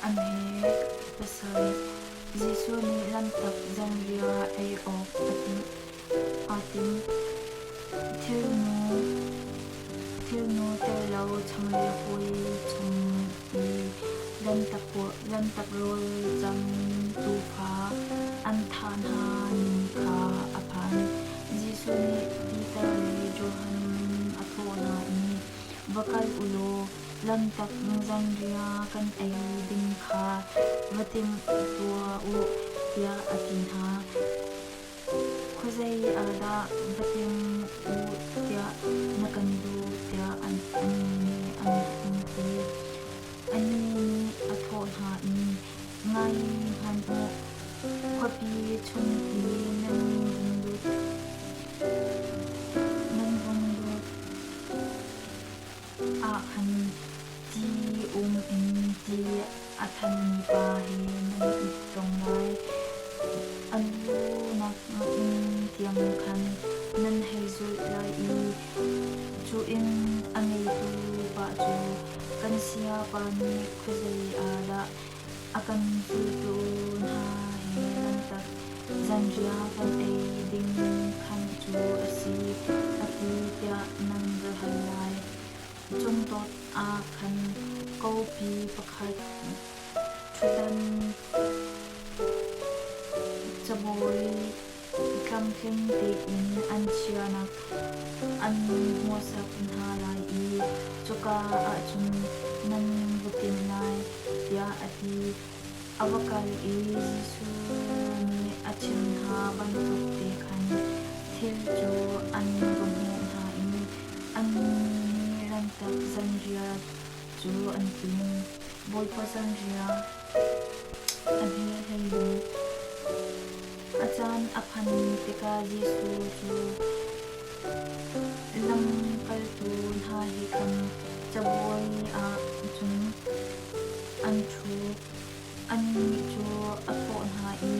A hme pasarih. Jesuh nih Lanhtak zanriah ei awk aa tim. Thilnu tel lo changreu puai chung i Lanhtak rawl cang tuufa an thah hna ni kha a phan. Jesuh nih Piter le Johan a thawh hna i, Va kal u law Lanhtak zanriah kan ei ding kha va timh tuah u, tiah a ti hna. Khuazei ah dah va tim u tiah na kan duh tiah annih nih an hun ti. Anih nih a thawh hna i, Ngai hmanh u, khuapi chung i nan vung lut. Nan vung lut ah khan ti um in ti a thanmi pa he nan i tong lai. A lunak inn tiang khan nan hei zulh lai i cu inn a ngeitu pa cu kan sayapa nih khuazei ah dah a kan zultu hna he lanhtak zanriah kan ei ding khan cu a si, a ti tiah nan va hal lai. Cungdot ah khan kawpi pakhat ṭhutdan cabuai tlamtling tein an chiahnak an hmuhsak hna lai i cuka ah cun nan va tim lai, tiah a ti. A va kal i Jesuh nih a chimh hna bantuk te khan thil cu an va hmuh hna i annih nih Lanhtak zanriah cu an tim. Bawipa zanriah a hme 12. A caan a phanh tikah Jesuh cu lamkaltu hna he khan cabuai ah cun an ṭhu. Annih cu a thawh hna i.